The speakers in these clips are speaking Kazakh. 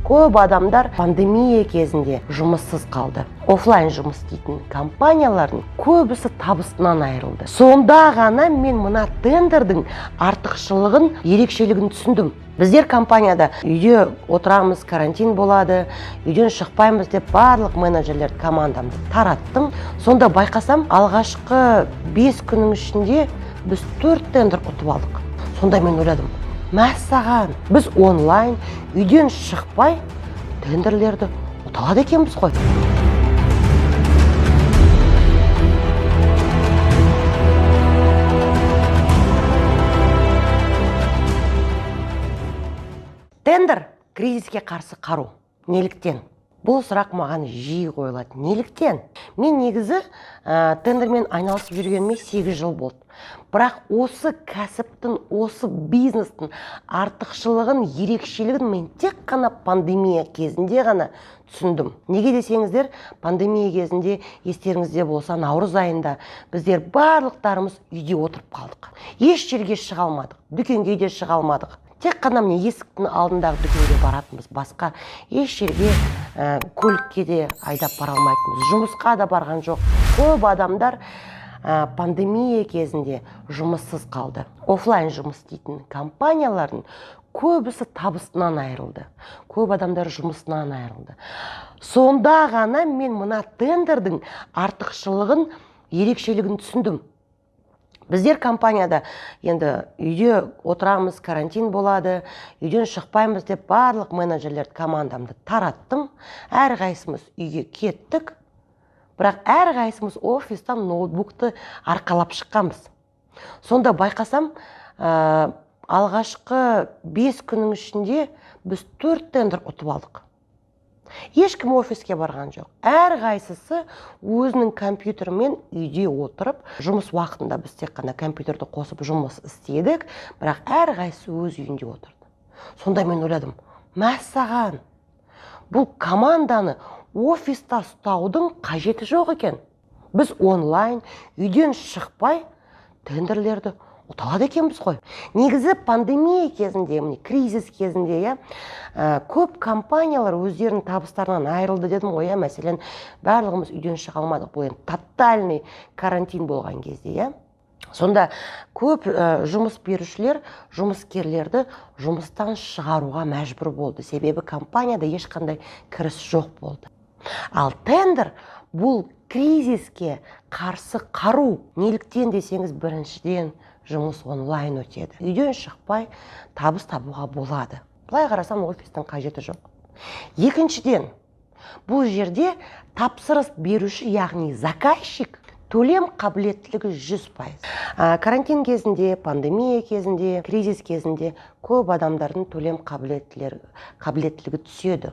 Көп адамдар пандемия кезінде жұмыссыз қалды. Офлайн жұмыс істейтін компаниялардың көбісі табысынан айырылды. Сонда ғана мен мына тендердің артықшылығын, ерекшелігін түсіндім. Біздер компанияда үйде отырамыз, карантин болады, үйден шықпаймыз деп барлық менеджерлер командамды тараттым. Сонда байқасам, алғашқы 5 күннің ішінде біз 4 тендер ұтып алдық. Сонда мен ойладым: мәссаған, біз онлайн үйден шықпай тендерлерді ұта алады екенбіз ғой. Тендер кризиске қарсы қару. Неліктен? Бұл сұрақ маған жиі қойылады. Неліктен? Мен негізі тендермен айналысып жүргеніме 8 жыл болды. Бірақ осы кәсіптің, осы бизнестің артықшылығын, ерекшелігін мен тек қана пандемия кезінде ғана түсіндім. Неге десеңіздер, пандемия кезінде, естеріңізде болса, наурыз айында біздер барлықтарымыз үйде отырып қалдық. Еш жерге шыға алмадық, дүкенге де шыға алмадық. Тек қана міне есіктің алдындағы дүкенге баратынбыз, басқа еш жерге көлікке де айдап бара алмайтынбыз, жұмысқа да барған жоқ. Көп адамдар пандемия кезінде жұмыссыз қалды. Офлайн жұмыс істейтін компаниялардың көбісі табысынан айырылды, көп адамдар жұмысынан айырылды. Сонда ғана мен мына тендердің артықшылығын, ерекшелігін түсіндім. Біздер компанияда енді үйде отырамыз, карантин болады, үйден шықпаймыз деп барлық менеджерлер командамды тараттым. Әрқайсымыз үйге кеттік, бірақ әрқайсымыз офистан ноутбукты арқалап шыққанбыз. Сонда байқасам, алғашқы 5 күннің ішінде біз 4 тендер ұтып алдық. Ешкім офиске барған жоқ. Әрқайсысы өзінің компьютерімен үйде отырып, жұмыс уақытында біз тек қана компьютерді қосып жұмыс істедік, бірақ әрқайсысы өз үйінде отырды. Сонда мен ойладым: мәссаған, бұл команданы офиста ұстаудың қажеті жоқ екен. Біз онлайн үйден шықпай тендерлерді ұта алады екенбіз ғой. Негізі пандемия кезінде, міне кризис кезінде, иә, көп компаниялар өздерінің табыстарынан айырылды дедім ғой, иә. Мәселен, барлығымыз үйден шыға алмадық. Бұл енді тотальный карантин болған кезде, иә. Сонда көп жұмыс берушілер жұмыскерлерді жұмыстан шығаруға мәжбүр болды. Себебі компанияда ешқандай кіріс жоқ болды. Ал тендер бұл кризиске қарсы қару. Неліктен десеңіз, біріншіден, жұмыс онлайн өтеді. Үйден шықпай табыс табуға болады. Былай қарасам, офистің қажеті жоқ. Екіншіден, бұл жерде тапсырыс беруші, яғни заказчик, төлем қабілеттілігі 100%. Карантин кезінде, пандемия кезінде, кризис кезінде көп адамдардың төлем қабілеттілігі түседі.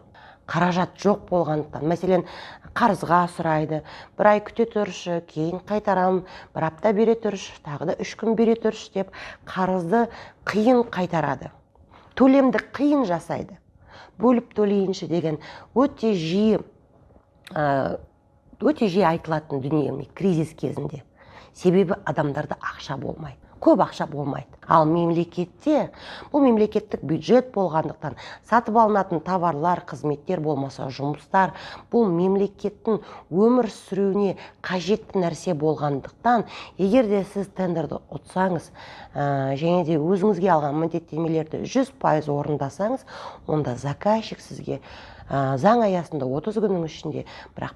Қаражат жоқ болғандықтан, мәселен, қарызға сұрайды: бір ай күте тұршы, кейін қайтарам, бір апта бере тұршы, тағы да 3 күн бере тұршы деп қарызды қиын қайтарады, төлемді қиын жасайды, бөліп төлейінші деген өте жиі айтылатын дүние міне кризис кезінде. Себебі адамдарда ақша болмайды, көп ақша болмайды. Ал мемлекетте, бұл мемлекеттік бюджет болғандықтан, сатып алынатын товарлар, қызметтер болмаса жұмыстар, бұл мемлекеттің өмір сүруіне қажетті нәрсе болғандықтан, егер де сіз тендерді ұтсаңыз, және де өзіңізге алған міндеттемелерді 100% орындасаңыз, онда заказчик сізге заң аясында 30 күннің ішінде, бірақ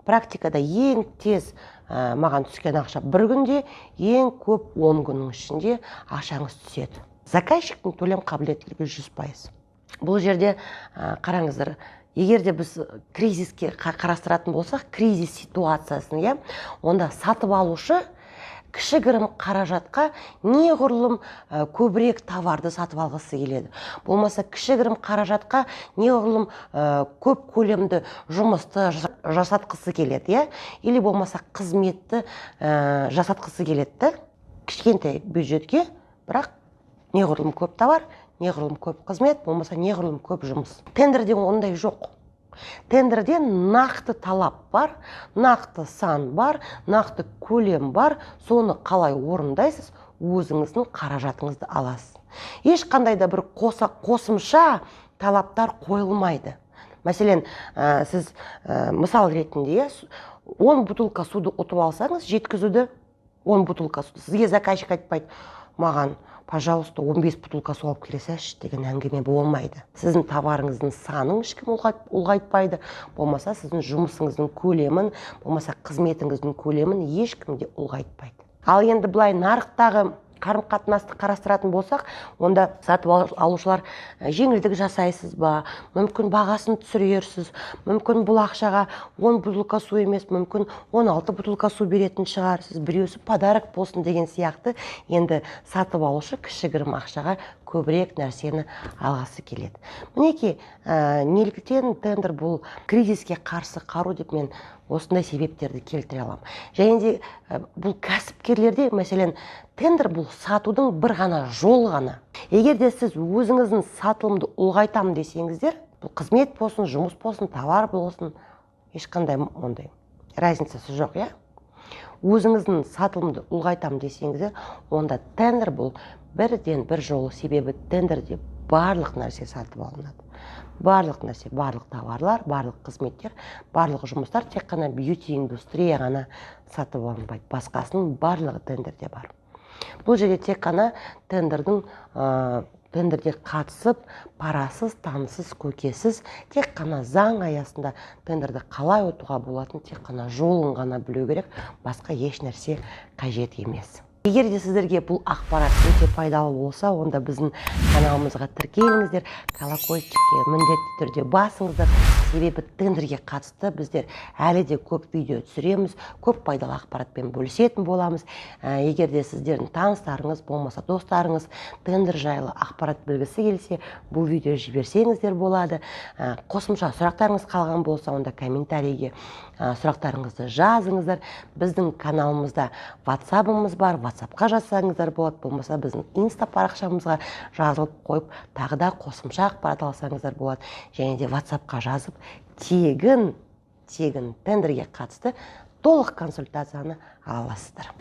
практикада ең тез маған түскен ақша бір күнде, ең көп 10 күннің ішінде ақшаңыз түседі. Заказчиктің төлем қабілеттілігі 100%. Бұл жерде қараңыздар, егер де біз кризиске қарастыратын болсақ, кризис ситуациясын, иә, онда сатып алушы кішігірім қаражатқа неғұрлым көбірек товарды сатып алғысы келеді. Болмаса кішігірім қаражатқа неғұрлым көп көлемді жұмысты жасатқысы келеді, иә, или болмаса қызметті жасатқысы келеді да, кішкентай бюджетке, бірақ неғұрлым көп товар, неғұрлым көп қызмет, болмаса неғұрлым көп жұмыс. Тендерде ондай жоқ. Тендерде нақты талап бар, нақты сан бар, нақты көлем бар. Соны қалай орындайсыз, өзіңіздің қаражатыңызды аласыз. Ешқандай да бір қосымша талаптар қойылмайды. Мәселен, сіз мысал ретінде 10 бутылка суды ұтып алсаңыз, жеткізуді 10 бутылка суды. Сізге заказчик айтпайды, маған, пожалуйста, 15 бутылка су алып келе салшы деген әңгіме болмайды. Сіздің товарыңыздың санын ешкім ұлғайтпайды, болмаса сіздің жұмысыңыздың көлемін, болмаса қызметіңіздің көлемін ешкім де ұлғайтпайды. Ал енді былай нарықтағы қарым-қатынасты қарастыратын болсақ, онда сатып алушылар жеңілдік жасайсыз ба, мүмкін бағасын түсірерсіз, мүмкін бұл ақшаға 10 бутылка су емес, мүмкін 16 бутылка су беретін шығарсыз, біреусі подарок болсын деген сияқты. Енді сатып алушы кішігірім ақшаға көбірек нәрсені алғысы келеді. Мінекей, неліктен тендер бұл кризиске қарсы қару деп мен осындай себептерді келтіре аламын. Және де бұл кәсіпкерлерде, мәселен, тендер бұл сатудың бір ғана жолы ғана. Егер де сіз өзіңіздің сатылымды ұлғайтамын десеңіздер, бұл қызмет болсын, жұмыс болсын, товар болсын, ешқандай ондай разницасы жоқ, иә? Өзіңіздің сатылымды ұлғайтамын десеңіздер, онда тендер бұл бірден бір жолы, себебі тендерде барлық нәрсе сатып алынады. Барлық нәрсе, барлық товарлар, барлық қызметтер, барлық жұмыстар, тек қана бьюти индустрия ғана сатып алынбайды. Басқасының барлығы тендерде бар. Бұл жерде тек қана тендерде қатысып, парасыз, танысыз, көкесіз, тек қана заң аясында тендерді қалай ұтуға болатын, тек қана жолын ғана білу керек, басқа еш нәрсе қажет емес. Егер де сіздерге бұл ақпарат өте пайдалы болса, онда біздің каналымызға тіркеліңіздер, колокольчикке міндетті түрде басыңыздар. Себебі тендерге қатысты біздер әлі де көп видео түсіреміз, көп пайдалы ақпаратпен бөлісетін боламыз. Егер де сіздердің таныстарыңыз болмаса достарыңыз тендер жайлы ақпарат білгісі келсе, бұл видео жіберсеңіздер болады. Қосымша сұрақтарыңыз қалған болса, онда комментарийге сұрақтарыңызды жазыңыздар. Біздің каналымызда WhatsApp'ымыз бар, WhatsApp'қа жазсаңыздар болады, болмаса біздің инста парақшамызға жазылып қойып, тағы да қосымша ақпарат алсаңыздар болады. Және де WhatsApp'қа жазып, тегін тендерге қатысты толық консультацияны ала аласыздар.